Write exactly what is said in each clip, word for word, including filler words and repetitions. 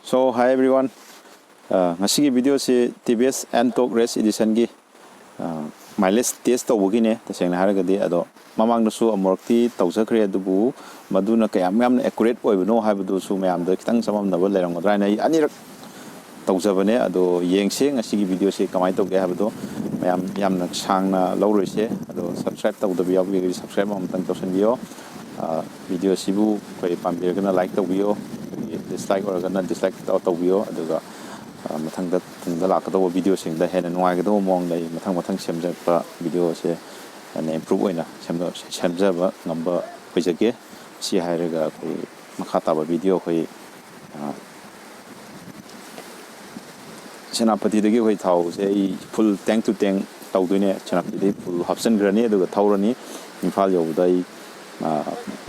So, hi everyone. Uh, ꯉꯁꯤꯒꯤ ꯚꯤꯗꯤꯑꯣꯁꯤ T V ꯑꯦꯁ Ntorq Race Editionꯒꯤ, uh, mileage test ꯇꯧꯕꯒꯤꯅꯦ, ꯇꯁꯦꯡꯅ ꯍꯥꯏꯔꯒꯗꯤ꯫ ꯑꯗꯣ ꯃꯃꯥꯡꯗꯁꯨ ꯑꯃꯨꯔꯛꯇꯤ ꯇꯧꯖꯈ꯭ꯔꯦ, ꯑꯗꯨꯕꯨ ꯃꯗꯨꯅ ꯀꯌꯥꯝ ꯌꯥꯝꯅ accurate ꯑꯣꯏꯕꯅꯣ ꯍꯥꯏꯕꯗꯨꯁꯨ ꯃꯌꯥꯝꯗ ꯈꯤꯇꯪ ꯆꯃꯝꯅꯕ ꯂꯩꯔꯝꯒꯗ꯭ꯔꯥ ꯍꯥꯏꯅ ꯑꯩ ꯑꯅꯤꯔꯛ ꯇꯧꯖꯕꯅꯦ꯫ ꯑꯗꯣ ꯌꯦꯡꯁꯦ ꯉꯁꯤꯒꯤ ꯚꯤꯗꯤꯑꯣꯁꯤ ꯀꯃꯥꯏꯅ ꯇꯧꯒꯦ ꯍꯥꯏꯕꯗꯣ꯫ ꯃꯌꯥꯝ ꯌꯥꯝꯅ ꯁꯥꯡꯅ ꯂꯧꯔꯣꯏꯁꯦ꯫ ꯑꯗꯣ subscribe ꯇꯧꯗꯕ ꯌꯥꯎꯕꯤꯔꯒꯗꯤ subscribe ꯑꯃꯨꯛꯇꯪ ꯇꯧꯁꯟꯕꯤꯌꯣ꯫ ꯑ, ꯚꯤꯗꯤꯑꯣꯁꯤꯕꯨ ꯑꯩꯈꯣꯏ ꯄꯥꯝꯕꯤꯔꯒꯅ like ꯇꯧꯕꯤꯌꯣ, ꯑꯗꯒꯤ dislike ꯑꯣꯏꯔꯒꯅ dislike ꯇꯧ-, ꯇꯧꯕꯤꯌꯣ꯫ ꯑꯗꯨꯒ, ꯑ, ꯃꯊꯪꯗ, ꯇꯨꯡꯗ ꯂꯥꯛꯀꯗꯧꯕ ꯚꯤꯗꯤꯑꯣꯁꯤꯡꯗ ꯍꯦꯟꯅ ꯅꯨꯡꯉꯥꯏꯒꯗꯧꯕ ꯃꯑꯣꯡꯗ ꯑꯩ ꯃꯊꯪ ꯃꯊꯪ ꯁꯦꯝꯖꯔꯛꯄ ꯚꯤꯗꯤꯑꯣꯁꯦ ꯍꯦꯟꯅ improve ꯑꯣꯏꯅ ꯁꯦꯝꯖ-, ꯁꯦꯝꯖꯕ ꯉꯝꯕ ꯑꯣꯏꯖꯒꯦ꯫ ꯁꯤ ꯍꯥꯏꯔꯒ ꯑꯩꯈꯣꯏ ꯃꯈꯥ ꯇꯥꯕ ꯚꯤꯗꯤꯑꯣ ꯑꯩꯈꯣꯏ, ꯑ, ꯁꯦꯅꯥꯄꯇꯤꯗꯒꯤ ꯑꯩꯈꯣꯏ ꯊꯥꯎꯁꯦ ꯑꯩ full tank to tank ꯇꯧꯗꯣꯏꯅꯦ꯫ ꯁꯦꯅꯥꯄꯇꯤꯗꯒꯤ full ꯍꯥꯞꯆꯤꯟꯈ꯭ꯔꯅꯤ, ꯑꯗꯨꯒ ꯊꯧꯔꯅꯤ꯫ ꯏꯝꯐꯥꯜ ꯌꯧꯕꯗ ꯑꯩ, ꯑ,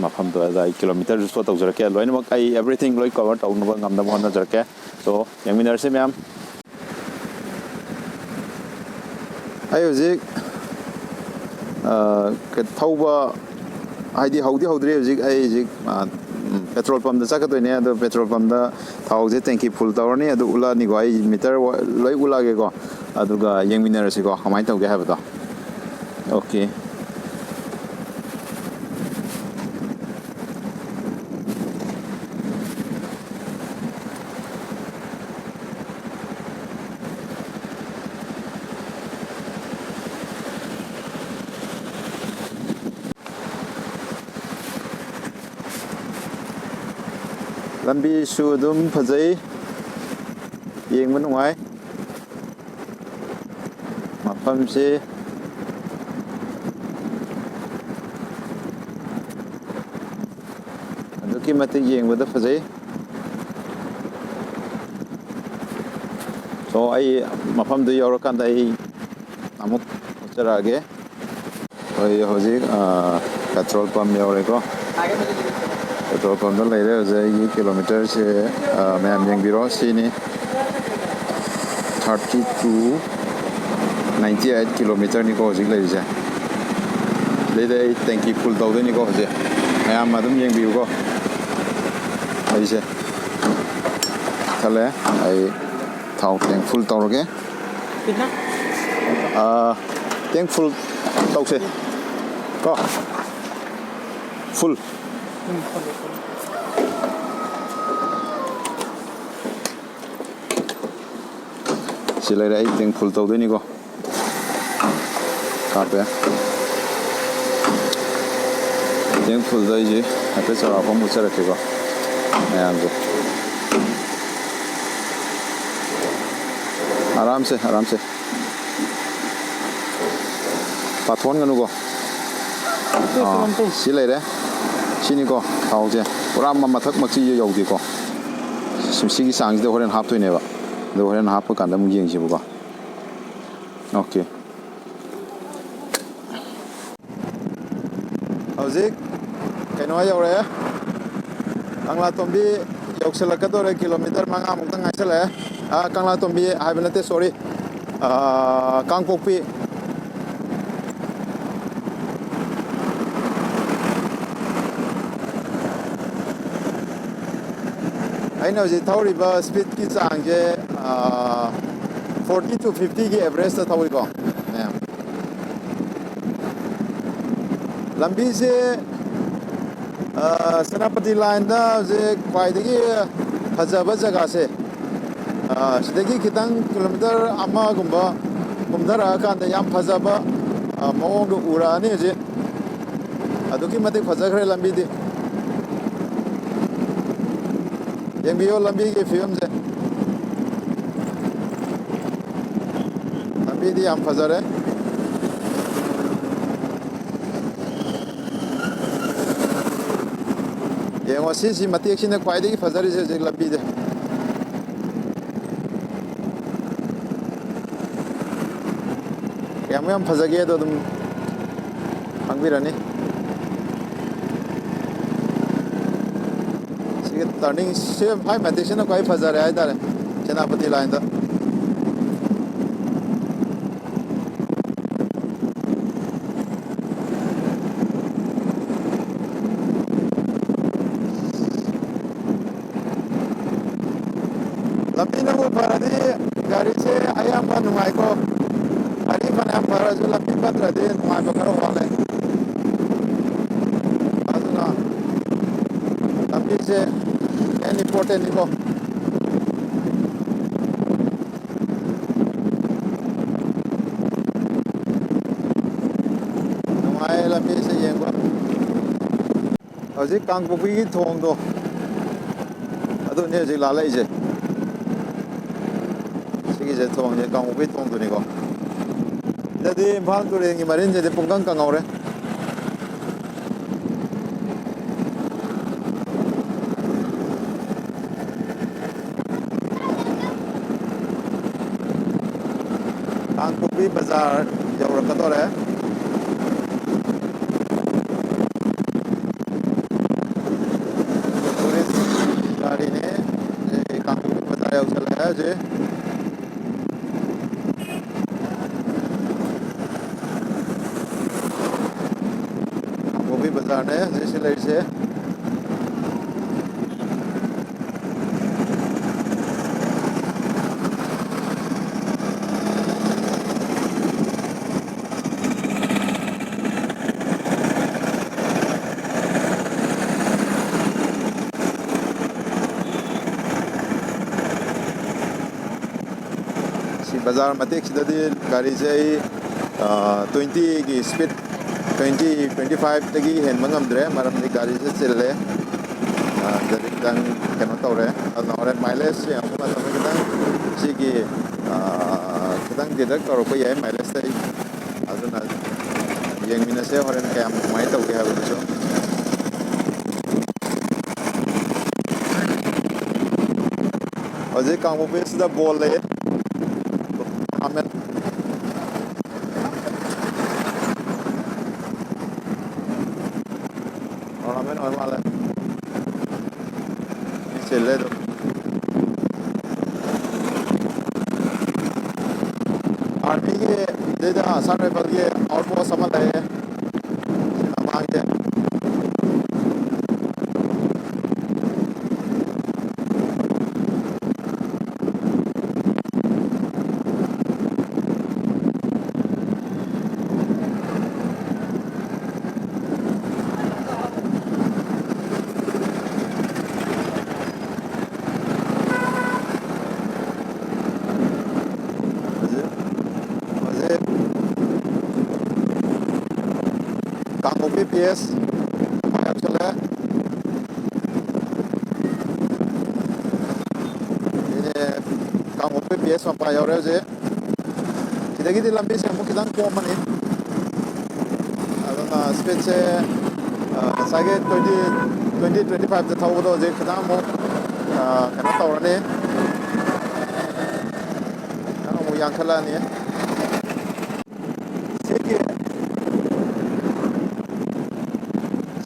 ꯃꯐꯝꯗꯣ ꯑꯗ ꯑꯩ kilometre show ꯇꯧꯖꯔꯛꯀꯦ꯫ ꯂꯣꯏꯅꯃꯛ ꯑꯩ everything ꯂꯣꯏ cover ꯇꯧꯅꯕ ꯉꯝꯅꯕ ꯍꯣꯠꯅꯖꯔꯛꯀꯦ꯫ So, ꯌꯦꯡꯃꯤꯟꯅꯔꯁꯦ ꯃꯌꯥꯝ꯫ ꯑꯩ ꯍꯧꯖꯤꯛ, ꯑ, ꯀ-, ꯊꯧꯕ, ꯍꯥꯏꯗꯤ ꯍꯧꯗꯤ ꯍꯧꯗ꯭ꯔꯤ꯫ ꯍꯧꯖꯤꯛ ꯑꯩ ꯍꯧꯖꯤꯛ, ꯑ, ꯎꯝ, petrol pumpꯇ ꯆꯠꯀꯗꯣꯏꯅꯦ꯫ ꯑꯗꯣ petrol pumpꯇ ꯊꯥꯎꯁꯦ tank full ꯇꯧꯔꯅꯤ, ꯑꯗꯨ ꯎꯠꯂꯛꯑꯅꯤꯀꯣ꯫ ꯑꯩ meter ꯂꯣꯏ ꯎꯠꯂꯛꯑꯒꯦꯀꯣ, ꯑꯗꯨꯒ ꯌꯦꯡꯃꯤꯟꯅꯔꯁꯤꯀꯣ, ꯀꯃꯥꯏꯅ ꯇꯧꯒꯦ ꯍꯥꯏꯕꯗꯣ꯫ Okay꯫ ꯂꯝꯕꯤꯁꯨ ꯑꯗꯨꯝ ꯐꯖꯩ, ꯌꯦꯡꯕ ꯅꯨꯡꯉꯥꯏ꯫ ꯃꯐꯝꯁꯤ ꯑꯗꯨꯛꯀꯤ ꯃꯇꯤꯛ ꯌꯦꯡꯕꯗ ꯐꯖꯩ꯫ So, ꯑꯩ ꯃꯐꯝꯗꯨ ꯌꯧꯔꯀꯥꯟꯗ ꯑꯩ ꯑꯃꯨꯛ ꯎꯠꯆꯔꯛꯑꯒꯦ꯫ ꯑꯩ ꯍꯧꯖꯤꯛ, ꯑ, petrol pump ꯌꯧꯔꯦꯀꯣ꯫ Petrol pumpꯇ ꯂꯩꯔꯦ ꯍꯧꯖꯤꯛ꯫ ꯑꯩꯒꯤ kilometreꯁꯦ, ꯑ, ꯃꯌꯥꯝ ꯌꯦꯡꯕꯤꯔꯣ, ꯁꯤꯅꯤ꯫ Thirty two ninety eight kilometreꯅꯤꯀꯣ ꯍꯧꯖꯤꯛ ꯂꯩꯔꯤꯁꯦ꯫ ꯑꯗꯩꯗꯤ ꯑꯩ tank full ꯇꯧꯗꯣꯏꯅꯤꯀꯣ ꯍꯧꯖꯤꯛ꯫ ꯃꯌꯥꯝ ꯑꯗꯨꯝ ꯌꯦꯡꯕꯤꯌꯨꯀꯣ ꯑꯩꯁꯦ꯫ ꯆꯠꯂꯦ꯫ ꯑꯩ ꯊꯥꯎ ꯇꯦꯡ ꯐꯨꯜ ꯇꯧꯔꯒꯦ꯫ ꯑꯥ, ꯇꯦꯡ ꯐꯨꯜ ꯇꯧꯁꯦ ꯀꯣ꯫ ꯐꯨꯜ꯫ ꯁꯤ ꯂꯩꯔꯦ, ꯑꯩ ꯇꯦꯡ ꯐꯨꯜ ꯇꯧꯗꯣꯏꯅꯤꯀꯣ꯫ ꯀꯥꯞꯄꯦ꯫ ꯇꯦꯡ ꯐꯨꯜꯗ ꯑꯩꯁꯦ ꯍꯥꯏꯐꯦꯠ ꯆꯥꯎꯔꯥꯛꯄ ꯑꯃ ꯎꯠꯆꯔꯛꯀꯦꯀꯣ ꯃꯌꯥꯝꯁꯦ꯫ ꯑꯔꯥꯝꯁꯦ, ꯑꯔꯥꯝꯁꯦ꯫ ꯄꯥꯊꯣꯛꯍꯟꯒꯅꯨꯀꯣ꯫ ꯑꯥ, ꯁꯤ ꯂꯩꯔꯦ꯫ ꯁꯤꯅꯤꯀꯣ ꯊꯥꯎꯁꯦ꯫ ꯄꯨꯔꯥ ꯃ-, ꯃꯊꯛ ꯃꯆꯤ ꯌꯧꯗꯦꯀꯣ꯫ ꯁꯤ-, ꯁꯤꯒꯤ ꯆꯥꯡꯁꯤꯗ ꯍꯣꯔꯦꯟ ꯍꯥꯞꯇꯣꯏꯅꯦꯕ꯫ ꯑꯗꯣ ꯍꯣꯔꯦꯟ ꯍꯥꯞꯄ ꯀꯥꯟꯗ ꯑꯃꯨꯛ ꯌꯦꯡꯁꯦꯕꯀꯣ꯫ ꯑꯣꯀꯦ꯫ ꯍꯧꯖꯤꯛ ꯀꯩꯅꯣ ꯌꯧꯔꯛꯑꯦ, ꯀꯪꯂꯥꯇꯣꯝꯕꯤ ꯌꯧꯁꯤꯜꯂꯛꯀꯗꯧꯔꯦ, ꯀꯤꯂꯣꯃꯤꯇꯔ ꯃꯉꯥꯃꯨꯛꯇ ꯉꯥꯏꯁꯜꯂꯛꯑꯦ꯫ ꯑꯥ, ꯀꯪꯂꯥꯇꯣꯝꯕꯤ ꯍꯥꯏꯕ ꯅꯠꯇꯦ, ꯁꯣꯔꯤ, ꯑꯥ, ꯀꯥꯡꯄꯣꯛꯄꯤ꯫ ꯑꯩꯅ ꯍꯧꯖꯤꯛ ꯊꯧꯔꯤꯕ ꯁ꯭ꯄꯤꯠꯀꯤ ꯆꯥꯡꯁꯦ, ꯑꯥ, ꯐꯣꯔꯇꯤ ꯇꯨ ꯐꯤꯐꯇꯤꯒꯤ ꯑꯦꯚꯔꯦꯖꯇ ꯊꯧꯔꯤꯀꯣ ꯃꯌꯥꯝ꯫ ꯂꯝꯕꯤꯁꯦ, ꯑꯥ, ꯁꯦꯅꯥꯄꯇꯤ ꯂꯥꯏꯟꯗ ꯍꯧꯖꯤꯛ ꯈ꯭ꯋꯥꯏꯗꯒꯤ ꯐꯖꯕ ꯖꯒꯥꯁꯦ, ꯑꯥ, ꯁꯤꯗꯒꯤ ꯈꯤꯇꯪ ꯀꯤꯂꯣꯃꯤꯇꯔ ꯑꯃꯒꯨꯝꯕ ꯀꯨꯝꯊꯔꯛꯑꯀꯥꯟꯗ ꯌꯥꯝ ꯐꯖꯕ, ꯑꯥ, ꯃꯑꯣꯡꯗꯣ ꯎꯔꯛꯑꯅꯤ ꯍꯧꯖꯤꯛ꯫ ꯑꯗꯨꯛꯀꯤ ꯃꯇꯤꯛ ꯐꯖꯈ꯭ꯔꯦ ꯂꯝꯕꯤꯗꯤ꯫ ꯌꯦꯡꯕꯤꯌꯣ ꯂꯝꯕꯤꯒꯤ ꯐꯤꯕꯝꯁꯦ꯫ ꯂꯝꯕꯤꯗꯤ ꯌꯥꯝ ꯐꯖꯔꯦ꯫ ꯌꯦꯡꯉꯣ, ꯁꯤꯁꯤ ꯃꯇꯦꯛꯁꯤꯅ ꯈ꯭ꯋꯥꯏꯗꯒꯤ ꯐꯖꯔꯤꯁꯦ ꯍꯧꯖꯤꯛ ꯂꯝꯕꯤꯁꯦ꯫ ꯀꯌꯥꯝ ꯌꯥꯝ ꯐꯖꯒꯦꯗꯣ ꯑꯗꯨꯝ ꯈꯪꯕꯤꯔꯅꯤ꯫ ꯁꯤꯒꯤ ꯇꯔꯅꯤꯡ ꯁꯦ ꯍꯥꯏ ꯃꯇꯤꯛꯁꯤꯅ ꯈ꯭ꯋꯥꯏ ꯐꯖꯔꯦ ꯍꯥꯏꯇꯥꯔꯦ ꯁꯦꯅꯥꯄꯇꯤ ꯂꯥꯏꯟꯗ꯫ ꯂꯝꯕꯤꯅꯕꯨ ꯐꯔꯗꯤ ꯒꯥꯔꯤꯁꯦ ꯑꯌꯥꯝꯕ ꯅꯨꯡꯉꯥꯏꯀꯣ꯫ ꯒꯥꯔꯤ ꯐꯅꯌꯥꯝ ꯐꯔꯁꯨ ꯂꯝꯕꯤ ꯐꯠꯇ꯭ꯔꯗꯤ ꯅꯨꯡꯉꯥꯏꯕ ꯈꯔ ꯋꯥꯠꯂꯦ꯫ ꯑꯗꯨꯅ ꯂꯝꯕꯤꯁꯦ main important ꯅꯤꯀꯣ꯫ ꯅꯨꯡꯉꯥꯏ ꯂꯝꯕꯤꯁꯦ ꯌꯦꯡꯕ꯫ ꯍꯧꯖꯤꯛ ꯀꯥꯡꯄꯣꯛꯄꯤꯒꯤ ꯊꯣꯡꯗꯣ ꯑꯗꯨꯅꯦ ꯍꯧꯖꯤꯛ ꯂꯥꯜꯂꯛꯏꯁꯦ꯫ ꯁꯤꯒꯤꯁꯦ ꯊꯣꯡꯁꯦ ꯀꯥꯡꯄꯣꯛꯄꯤ ꯊꯣꯡꯗꯨꯅꯤꯀꯣ꯫ ꯁꯤꯗꯗꯤ ꯏꯝꯐꯥꯜ ꯇꯨꯔꯦꯜꯒꯤ ꯃꯔꯤꯟꯁꯤꯗꯤ ꯄꯨꯡꯀꯪ ꯀꯪꯍꯧꯔꯦ꯫ ꯀꯥꯡꯄꯣꯛꯄꯤ ꯕꯖꯥꯔ ꯌꯧꯔꯛꯀꯗꯧꯔꯦ꯫ ꯇꯨꯔꯤꯁ ꯒꯥꯔꯤꯅꯦ꯫ ꯑꯦ, ꯀꯥꯡꯄꯣꯛꯄꯤ ꯕꯖꯥꯔ ꯌꯧꯁꯜꯂꯛꯑꯦ ꯍꯧꯖꯤꯛ꯫ ꯀꯥꯡꯄꯣꯛꯄꯤ ꯕꯖꯥꯔꯅꯦ ꯍꯧꯖꯤꯛ ꯁꯤ ꯂꯩꯔꯤꯁꯦ꯫ ꯁꯤ ꯕꯖꯥꯔ ꯃꯇꯦꯛꯁꯤꯗꯗꯤ ꯒꯥꯔꯤꯁꯦ ꯑꯩ, ꯑ, twenty ꯒꯤ speed, twenty, twenty five ꯇꯒꯤ ꯍꯦꯟꯕ ꯉꯝꯗ꯭ꯔꯦ, ꯃꯔꯝꯗꯤ ꯒꯥꯔꯤꯁꯦ ꯆꯤꯜꯂꯦ꯫ ꯑ, ꯑꯗꯨꯗꯤ ꯈꯤꯇꯪ ꯀꯩꯅꯣ ꯇꯧꯔꯦ꯫ ꯑꯗꯨꯅ ꯍꯣꯔꯦꯟ mileage ꯌꯦꯡꯉꯛꯄ ꯃꯇꯝꯗ ꯈꯤꯇꯪ ꯁꯤꯒꯤ, ꯑ, ꯈꯤꯇꯪ deduct ꯇꯧꯔꯛꯄ ꯌꯥꯏ mileage ꯇ ꯑꯩ꯫ ꯑꯗꯨꯅ ꯌꯦꯡꯃꯤꯟꯅꯁꯦ ꯍꯣꯔꯦꯟ ꯀꯌꯥꯝ ꯀꯃꯥꯏꯅ ꯇꯧꯒꯦ ꯍꯥꯏꯕꯗꯨꯁꯨ꯫ ꯍꯧꯖꯤꯛ ꯀꯥꯡꯄꯣꯛꯄꯤꯁꯤꯗ ꯕꯣꯜ ꯂꯩꯌꯦ꯫ ꯇꯣꯔꯅꯥꯃꯦꯟ꯫ ꯇꯣꯔꯅꯥꯃꯦꯟ ꯑꯣꯏ ꯃꯥꯜꯂꯦ꯫ ꯃꯤ ꯆꯤꯜꯂꯦ ꯑꯗꯨꯝ꯫ ꯑꯥꯔꯃꯤꯒꯤ ꯑꯗꯩꯗ ꯑꯁꯥꯝ ꯔꯥꯏꯐꯜꯒꯤ outpost ꯑꯃ ꯂꯩꯌꯦ꯫ ꯁꯤ ꯃꯃꯥꯡꯁꯦ꯫ ꯄꯤ ꯑꯦꯁ ꯃꯄꯥ ꯌꯧꯁꯜꯂꯛꯑꯦ꯫ ꯁꯤꯅꯦ ꯀꯥꯡꯄꯣꯛꯄꯤ ꯄꯤ ꯑꯦꯁ ꯃꯄꯥ ꯌꯧꯔꯦ ꯍꯧꯖꯤꯛ꯫ ꯁꯤꯗꯒꯤꯗꯤ ꯂꯝꯕꯤꯁꯦ ꯑꯃꯨꯛ ꯈꯤꯇꯪ ꯀꯣꯝꯃꯅꯤ꯫ ꯑꯗꯨꯅ ꯁ꯭ꯄꯤꯗꯁꯦ, ꯑ, ꯉꯁꯥꯏꯒꯤ ꯇ꯭ꯋꯦꯟꯇꯤ, ꯇ꯭ꯋꯦꯟꯇꯤ, ꯇ꯭ꯋꯦꯟꯇꯤ ꯐꯥꯏꯚꯇ ꯊꯧꯕꯗꯣ ꯍꯧꯖꯤꯛ ꯈꯤꯇꯪ ꯑꯃꯨꯛ, ꯑ, ꯀꯩꯅꯣ ꯇꯧꯔꯅꯤ꯫ ꯈꯤꯇꯪ ꯑꯃꯨꯛ ꯌꯥꯡꯈꯠꯂꯛꯑꯅꯤ꯫ ꯁꯤꯒꯤ,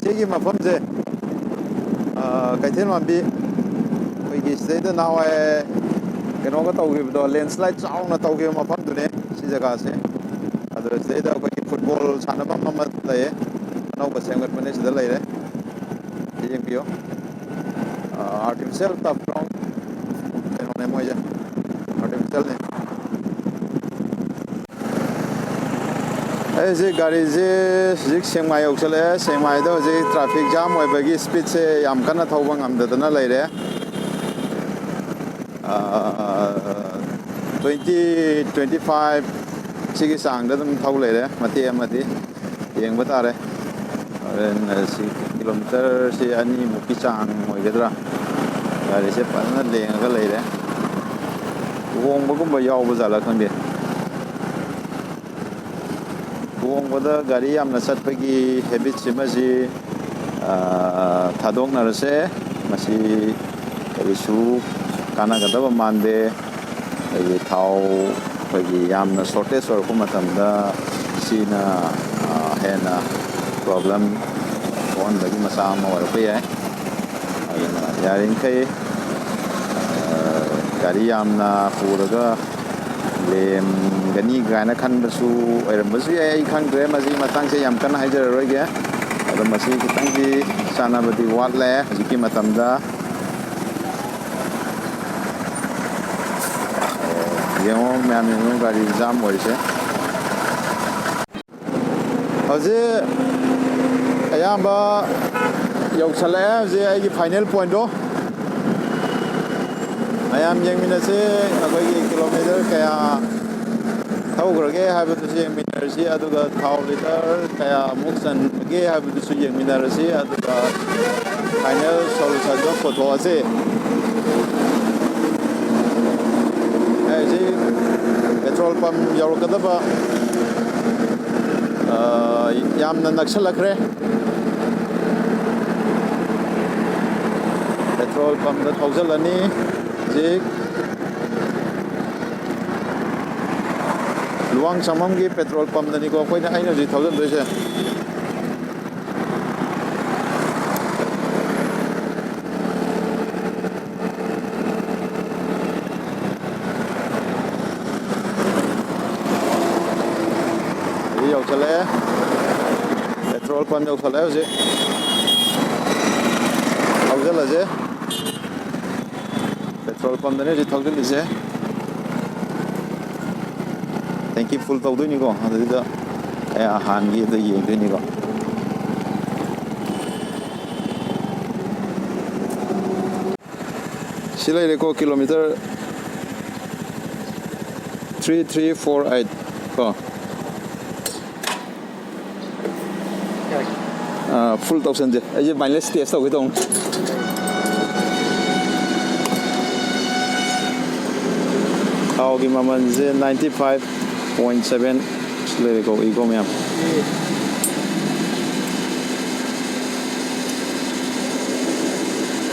ꯁꯤꯒꯤ ꯃꯐꯝꯁꯦ, ꯑ, ꯀꯩꯊꯦꯜ ꯃꯥꯟꯕꯤ, ꯑꯩꯈꯣꯏꯒꯤ ꯁꯤꯗꯩꯗ ꯅꯍꯥꯟꯋꯥꯏ ꯀꯩꯅꯣꯒ ꯇꯧꯈꯤꯕꯗꯣ, ꯂꯦꯟꯁ꯭ꯂꯥꯏꯠ ꯆꯥꯎꯅ ꯇꯧꯈꯤꯕ ꯃꯐꯝꯗꯨꯅꯦ ꯁꯤ ꯖꯒꯥꯁꯦ꯫ ꯑꯗꯣ ꯁꯤꯗꯩꯗ ꯑꯩꯈꯣꯏꯒꯤ ꯐꯨꯠꯕꯣꯜ ꯁꯥꯟꯅꯐꯝ ꯑꯃ ꯂꯩꯌꯦ, ꯑꯅꯧꯕ ꯁꯦꯝꯒꯠꯄꯅꯦ, ꯁꯤꯗ ꯂꯩꯔꯦ꯫ ꯁꯤ ꯌꯦꯡꯕꯤꯌꯨ꯫ ꯑ, artificial turf ground ꯀꯩꯅꯣꯅꯦ ꯃꯣꯏꯁꯦ, artificialꯅꯦ꯫ ꯑꯩꯁꯦ ꯒꯥꯔꯤꯁꯦ ꯍꯧꯖꯤꯛ ꯁꯦꯛꯃꯥꯏ ꯌꯧꯁꯜꯂꯛꯑꯦ꯫ ꯁꯦꯛꯃꯥꯏꯗ ꯍꯧꯖꯤꯛ traffic jam ꯑꯣꯏꯕꯒꯤ ꯁ꯭ꯄꯤꯗꯁꯦ ꯌꯥꯝ ꯀꯟꯅ ꯊꯧꯕ ꯉꯝꯗꯗꯅ ꯂꯩꯔꯦ꯫ ꯑ, ꯇ꯭ꯋꯦꯟꯇꯤ, ꯇ꯭ꯋꯦꯟꯇꯤ ꯐꯥꯏꯚ ꯁꯤꯒꯤ ꯆꯥꯡꯗ ꯑꯗꯨꯝ ꯊꯧ ꯂꯩꯔꯦ꯫ ꯃꯇꯦꯛ ꯑꯃꯗꯤ ꯌꯦꯡꯕ ꯇꯥꯔꯦ꯫ ꯍꯣꯔꯦꯟ ꯑꯁꯤ ꯀꯤꯂꯣꯃꯤꯇꯔꯁꯤ ꯑꯅꯤꯃꯨꯛꯀꯤ ꯆꯥꯡ ꯑꯣꯏꯒꯗ꯭ꯔꯥ, ꯒꯥꯔꯤꯁꯦ ꯐꯖꯅ ꯂꯦꯡꯉꯒ ꯂꯩꯔꯦ꯫ ꯂꯨꯍꯣꯡꯕꯒꯨꯝꯕ ꯌꯥꯎꯕ ꯖꯥꯠꯂꯥ ꯈꯪꯗꯦ꯫ ꯂꯨꯍꯣꯡꯕꯗ ꯒꯥꯔꯤ ꯌꯥꯝꯅ ꯆꯠꯄꯒꯤ ꯍꯦꯕꯤꯠꯁꯤꯃꯁꯤ, ꯑ, ꯊꯥꯗꯣꯛꯅꯔꯁꯦ꯫ ꯃꯁꯤ ꯀꯔꯤꯁꯨ ꯀꯥꯟꯅꯒꯗꯕ ꯃꯥꯟꯗꯦ꯫ ꯑꯩꯈꯣꯏꯒꯤ ꯊꯥꯎ, ꯑꯩꯈꯣꯏꯒꯤ ꯌꯥꯝꯅ shortage ꯑꯣꯏꯔꯛꯄ ꯃꯇꯝꯗ ꯁꯤꯅ, ꯑ, ꯍꯦꯟꯅ problem ꯊꯣꯛꯍꯟꯕꯒꯤ ꯃꯆꯥꯛ ꯑꯃ ꯑꯣꯏꯔꯛꯄ ꯌꯥꯏ꯫ ꯑꯗꯨꯅ ꯌꯥꯔꯤꯃꯈꯩ, ꯑ, ꯒꯥꯔꯤ ꯌꯥꯝꯅ ꯄꯨꯔꯒ ꯂꯦꯝꯒꯅꯤ ꯀꯥꯏꯅ ꯈꯟꯕꯁꯨ ꯑꯣꯏꯔꯝꯕꯁꯨ ꯌꯥꯏ, ꯑꯩ ꯈꯪꯗ꯭ꯔꯦ꯫ ꯃꯁꯤ ꯃꯇꯥꯡꯁꯦ ꯌꯥꯝ ꯀꯟꯅ ꯍꯥꯏꯖꯔꯔꯣꯏꯒꯦ꯫ ꯑꯗꯣ ꯃꯁꯤ ꯈꯤꯇꯪꯗꯤ ꯆꯥꯟꯅꯕꯗꯤ ꯋꯥꯠꯂꯦ ꯍꯧꯖꯤꯛꯀꯤ ꯃꯇꯝꯗ꯫ ꯌꯦꯡꯉꯣ ꯃꯌꯥꯝ, ꯌꯦꯡꯉꯣ ꯒꯥꯔꯤ jam ꯑꯣꯏꯔꯤꯁꯦ꯫ ꯍꯧꯖꯤꯛ ꯑꯌꯥꯝꯕ ꯌꯧꯁꯜꯂꯛꯑꯦ꯫ ꯍꯧꯖꯤꯛ ꯑꯩꯒꯤ final pointꯇꯣ ꯃꯌꯥꯝ ꯌꯦꯡꯃꯤꯟꯅꯁꯤ꯫ ꯑꯩꯈꯣꯏꯒꯤ kilometre ꯀꯌꯥ ꯊꯧꯈ꯭ꯔꯒꯦ ꯍꯥꯏꯕꯗꯨꯁꯨ ꯌꯦꯡꯃꯤꯟꯅꯔꯁꯤ, ꯑꯗꯨꯒ ꯊꯥꯎ ꯂꯤꯇꯔ ꯀꯌꯥꯃꯨꯛ ꯆꯟꯕꯒꯦ ꯍꯥꯏꯕꯗꯨꯁꯨ ꯌꯦꯡꯃꯤꯟꯅꯔꯁꯤ, ꯑꯗꯨꯒ ꯐꯥꯏꯅꯦꯜ ꯁꯣꯂꯨꯁꯟꯗꯣ ꯄꯨꯊꯣꯛꯑꯁꯤ꯫ ꯑꯩ ꯍꯧꯖꯤꯛ ꯄꯦꯇ꯭ꯔꯣꯜ ꯄꯝ ꯌꯧꯔꯛꯀꯗꯕ, ꯑ, ꯌꯥꯝꯅ ꯅꯛꯁꯜꯂꯛꯈ꯭ꯔꯦ꯫ ꯄꯦꯇ꯭ꯔꯣꯜ ꯄꯝꯗ ꯊꯧꯖꯤꯜꯂꯅꯤ ꯍꯧꯖꯤꯛ꯫ ꯂꯨꯋꯥꯡ ꯁꯪꯕꯝꯒꯤ ꯄꯦꯇ꯭ꯔꯣꯜ ꯄꯝꯗꯅꯤꯀꯣ ꯑꯩꯈꯣꯏꯅ, ꯑꯩꯅ ꯍꯧꯖꯤꯛ ꯊꯧꯖꯤꯟꯗꯣꯏꯁꯦ꯫ ꯁꯤ ꯌꯧꯁꯜꯂꯛꯑꯦ, ꯄꯦꯇ꯭ꯔꯣꯜ ꯄꯝ ꯌꯧꯁꯜꯂꯛꯑꯦ ꯍꯧꯖꯤꯛ꯫ ꯊꯧꯖꯤꯜꯂꯁꯦ꯫ ꯄꯦꯇ꯭ꯔꯣꯜ ꯄꯝꯗꯅꯦ ꯍꯧꯖꯤꯛ ꯊꯧꯖꯤꯜꯂꯤꯁꯦ꯫ ꯇꯦꯡꯀꯤ ꯐꯨꯜ ꯇꯧꯗꯣꯏꯅꯤꯀꯣ, ꯑꯗꯨꯗ ꯑꯩ ꯑꯍꯥꯟꯒꯤ ꯑꯗꯨ ꯌꯦꯡꯗꯣꯏꯅꯤꯀꯣ꯫ ꯁꯤ ꯂꯩꯔꯦꯀꯣ, kilometre three three four eight ꯀꯣ꯫ ꯑꯥ, ꯐꯨꯜ ꯇꯧꯁꯟꯁꯦ꯫ ꯑꯩꯁꯦ ꯃꯥꯏꯂꯦꯖ ꯇꯦꯁ ꯇꯧꯒꯦ ꯇꯧꯅꯤ꯫ ꯊꯥꯎꯒꯤ ꯃꯃꯜꯁꯦ ninety five point seven ꯂꯩꯔꯦꯀꯣ, ꯎꯏꯀꯣ ꯃꯌꯥꯝ꯫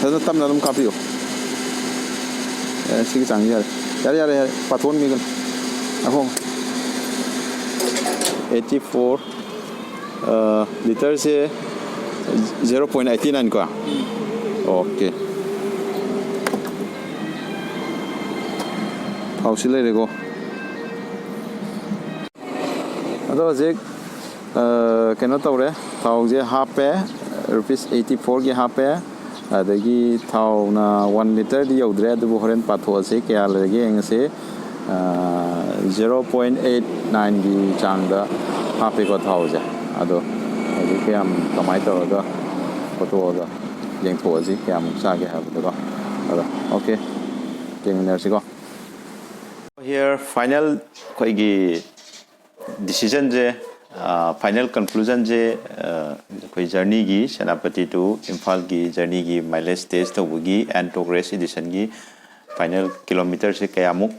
ꯐꯖꯅ ꯇꯞꯅ ꯑꯗꯨꯝ ꯀꯥꯞꯄꯤꯌꯨ꯫ ꯑꯦ, ꯁꯤꯒꯤ ꯆꯥꯡꯁꯦ ꯌꯥꯔꯦ꯫ ꯌꯥꯔꯦ, ꯌꯥꯔꯦ, ꯌꯥꯔꯦ꯫ ꯄꯥꯊꯣꯛꯍꯟꯕꯤꯒꯅꯨ꯫ ꯑꯍꯣ꯫ Eighty four, ꯑ, ꯂꯤꯇꯔꯁꯦ zero point eighty nine ꯀꯣ? ꯑꯣꯀꯦ꯫ ꯊꯥꯎꯁꯤ ꯂꯩꯔꯦꯀꯣ꯫ ꯑꯗꯣ ꯍꯧꯖꯤꯛ, ꯑ, ꯀꯩꯅꯣ ꯇꯧꯔꯦ, ꯊꯥꯎꯁꯦ ꯍꯥꯞꯄꯦ, rupees eighty fourꯒꯤ ꯍꯥꯞꯄꯦ, ꯑꯗꯒꯤ ꯊꯥꯎꯅ one literꯗꯤ ꯌꯧꯗ꯭ꯔꯦ, ꯑꯗꯨꯕꯨ ꯍꯣꯔꯦꯟ ꯄꯥꯊꯣꯛꯑꯁꯤ, ꯀꯌꯥ ꯂꯩꯔꯒꯦ ꯌꯦꯡꯉꯁꯤ꯫ ꯑ, zero point eight nineꯒꯤ ꯆꯥꯡꯗ ꯍꯥꯞꯄꯦꯀꯣ ꯊꯥꯎꯁꯦ꯫ ꯑꯗꯣ ꯍꯧꯖꯤꯛ ꯀꯌꯥꯝ, ꯀꯃꯥꯏꯅ ꯇꯧꯔꯒ ꯄꯣꯠꯊꯣꯛꯑꯒ ꯌꯦꯡꯊꯣꯛꯑꯁꯤ, ꯀꯌꯥꯃꯨꯛ ꯆꯥꯒꯦ ꯍꯥꯏꯕꯗꯨꯀꯣ꯫ ꯑꯗꯣ ꯑꯣꯀꯦ, ꯌꯦꯡꯃꯤꯟꯅꯔꯁꯤꯀꯣ꯫ Here final ꯑꯩꯈꯣꯏꯒꯤ decisionꯁꯦ, final conclusionꯁꯦ, ꯑꯩꯈꯣꯏ journeyꯒꯤ, ꯁꯦꯅꯥꯄꯇꯤ to ꯏꯝꯐꯥꯜꯒꯤ journeyꯒꯤ mileage test ꯇꯧꯕꯒꯤ Antoc Race Editionꯒꯤ final kilometerꯁꯦ ꯀꯌꯥꯃꯨꯛ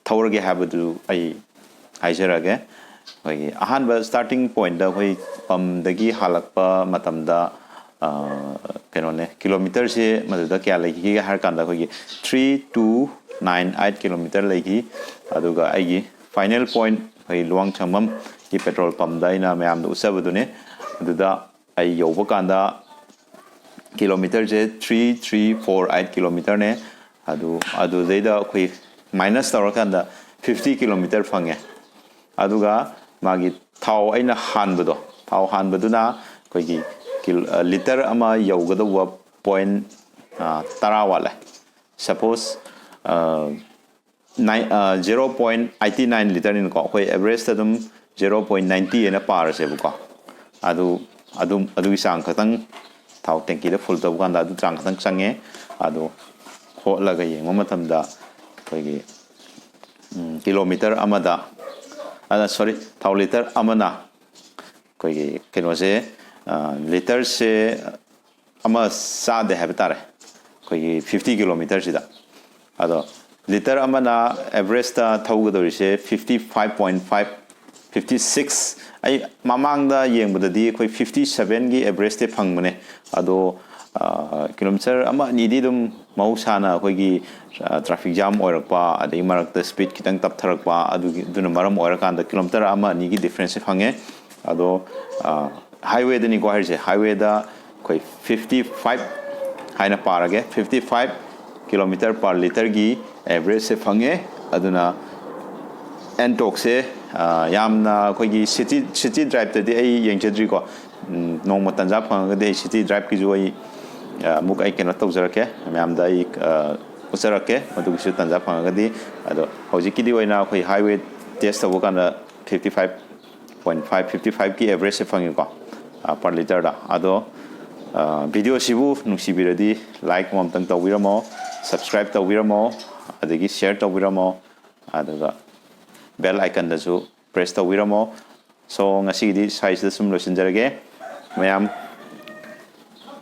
ꯊꯧꯔꯒꯦ ꯍꯥꯏꯕꯗꯨ ꯑꯩ ꯍꯥꯏꯖꯔꯒꯦ꯫ ꯑꯩꯈꯣꯏꯒꯤ ꯑꯍꯥꯟꯕ starting pointꯇ ꯑꯩꯈꯣꯏ ꯄꯝꯗꯒꯤ ꯍꯜꯂꯛꯄ ꯃꯇꯝꯗ, ꯀꯩꯅꯣꯅꯦ, kilometerꯁꯦ ꯃꯗꯨꯗ ꯀꯌꯥ ꯂꯩꯈꯤꯒꯦ ꯍꯥꯏꯔ ꯀꯥꯟꯗ ꯑꯩꯈꯣꯏꯒꯤ three two nine eight kilometer ꯂꯩꯈꯤ꯫ ꯑꯗꯨꯒ ꯑꯩꯒꯤ final point ꯑꯩꯈꯣꯏ ꯂꯨꯋꯥꯡꯁꯪꯕꯝꯒꯤ petrol pumpꯇ ꯑꯩꯅ ꯃꯌꯥꯝꯗ ꯎꯠꯆꯕꯗꯨꯅꯦ꯫ ꯑꯗꯨꯗ ꯑꯩ ꯌꯧꯕ ꯀꯥꯟꯗ kilometerꯁꯦ three three four eight kilometerꯅꯦ꯫ ꯑꯗꯨ, ꯑꯗꯨꯗꯩꯗ ꯑꯩꯈꯣꯏ minus ꯇꯧꯔꯀꯥꯟꯗ fifty kilometer ꯐꯪꯉꯦ꯫ ꯑꯗꯨꯒ ꯃꯥꯒꯤ ꯊꯥꯎ ꯑꯩꯅ ꯍꯥꯟꯕꯗꯣ, ꯊꯥꯎ ꯍꯥꯟꯕꯗꯨꯅ ꯑꯩꯈꯣꯏꯒꯤ ꯀꯤꯜ-, ꯂꯤꯇꯔ ꯑꯃ ꯌꯧꯒꯗꯧꯕ point ꯇꯔꯥ ꯋꯥꯠꯂꯦ꯫ Suppose nine, zero point eighty nine literꯅꯤꯅꯀꯣ, ꯑꯩꯈꯣꯏ averageꯇ ꯑꯗꯨꯝ zero point ninety ꯍꯥꯏꯅ ꯄꯥꯔꯁꯦꯕꯀꯣ꯫ ꯑꯗꯨ, ꯑꯗꯨꯝ, ꯑꯗꯨꯒꯤ ꯆꯥꯡ ꯈꯛꯇꯪ ꯊꯥꯎ tankiꯗ full ꯇꯧꯕ ꯀꯥꯟꯗ ꯑꯗꯨ ꯆꯥꯡ ꯈꯛꯇꯪ ꯆꯪꯉꯦ꯫ ꯑꯗꯨ ꯍꯣꯠꯂꯒ ꯌꯦꯡꯕ ꯃꯇꯝꯗ ꯑꯩꯈꯣꯏꯒꯤ, ꯎꯝ, kilometer ꯑꯃꯗ, ꯑꯗ, sorry, ꯊꯥꯎ ꯂꯤꯇꯔ ꯑꯃꯅ ꯑꯩꯈꯣꯏꯒꯤ ꯀꯩꯅꯣꯁꯦ, ꯂꯤꯇꯔꯁꯦ ꯑꯃ ꯆꯥꯗꯦ ꯍꯥꯏꯕ ꯇꯥꯔꯦ, ꯑꯩꯈꯣꯏꯒꯤ fifty kilometerꯁꯤꯗ꯫ ꯑꯗꯣ ꯂꯤꯇꯔ ꯑꯃꯅ averageꯇ ꯊꯧꯒꯗꯧꯔꯤꯁꯦ fifty five point five, fifty six, ꯑꯩ ꯃꯃꯥꯡꯗ ꯌꯦꯡꯕꯗꯗꯤ ꯑꯩꯈꯣꯏ fifty sevenꯒꯤ averageꯇꯤ ꯐꯪꯕꯅꯦ꯫ ꯑꯗꯣ kilometer ꯑꯃ ꯑꯅꯤꯗꯤ ꯑꯗꯨꯝ ꯃꯍꯧꯁꯥꯅ ꯑꯩꯈꯣꯏꯒꯤ traffic jam ꯑꯣꯏꯔꯛꯄ, ꯑꯗꯒꯤ ꯃꯔꯛꯇ speed ꯈꯤꯇꯪ ꯇꯞꯊꯔꯛꯄ, ꯑꯗꯨꯒꯤ, ꯑꯗꯨꯅ ꯃꯔꯝ ꯑꯣꯏꯔꯀꯥꯟꯗ kilometer ꯑꯃ ꯑꯅꯤꯒꯤ differenceꯁꯦ ꯐꯪꯉꯦ꯫ ꯑꯗꯣ highwayꯗꯅꯤꯀꯣ ꯍꯥꯏꯔꯤꯁꯦ, highwayꯗ ꯑꯩꯈꯣꯏ fifty five ꯍꯥꯏꯅ ꯄꯥꯔꯒꯦ, fifty five kilometer per literꯒꯤ averageꯁꯦ ꯐꯪꯉꯦ꯫ ꯑꯗꯨꯅ Antocꯁꯦ ꯌꯥꯝꯅ ꯑꯩꯈꯣꯏꯒꯤ city, city driveꯇꯗꯤ ꯑꯩ ꯌꯦꯡꯖꯗ꯭ꯔꯤꯀꯣ꯫ ꯅꯣꯡꯃ ꯇꯟꯖꯥ ꯐꯪꯉꯒꯗꯤ ꯑꯩ city driveꯀꯤꯁꯨ ꯑꯩ ꯑꯃꯨꯛ ꯑꯩ ꯀꯩꯅꯣ ꯇꯧꯖꯔꯛꯀꯦ, ꯃꯌꯥꯝꯗ ꯑꯩ ꯎꯠꯆꯔꯛꯀꯦ, ꯃꯗꯨꯒꯤꯁꯨ ꯇꯟꯖꯥ ꯐꯪꯉꯒꯗꯤ꯫ ꯑꯗꯣ ꯍꯧꯖꯤꯛꯀꯤꯗꯤ ꯑꯣꯏꯅ ꯑꯩꯈꯣꯏ highway test ꯇꯧꯕ ꯀꯥꯟꯗ fifty five point five, fifty fiveꯀꯤ averageꯁꯦ ꯐꯪꯉꯤꯀꯣ per literꯗ꯫ ꯑꯗꯣ videoꯁꯤꯕꯨ ꯅꯨꯡꯁꯤꯕꯤꯔꯗꯤ like ꯑꯃꯇꯪ ꯇꯧꯕꯤꯔꯝꯃꯣ, subscribe ꯇꯧꯕꯤꯔꯝꯃꯣ꯫ ꯑꯗꯒꯤ share ꯇꯧꯕꯤꯔꯝꯃꯣ, ꯑꯗꯨꯒ bell icon ꯗꯁꯨ press ꯇꯧꯕꯤꯔꯝꯃꯣ꯫ So, ꯉꯁꯤꯒꯤꯗꯤ ꯁ꯭ꯋꯥꯏꯁꯤꯗ ꯁꯨꯝ ꯂꯣꯏꯁꯤꯟꯖꯔꯒꯦ꯫ ꯃꯌꯥꯝ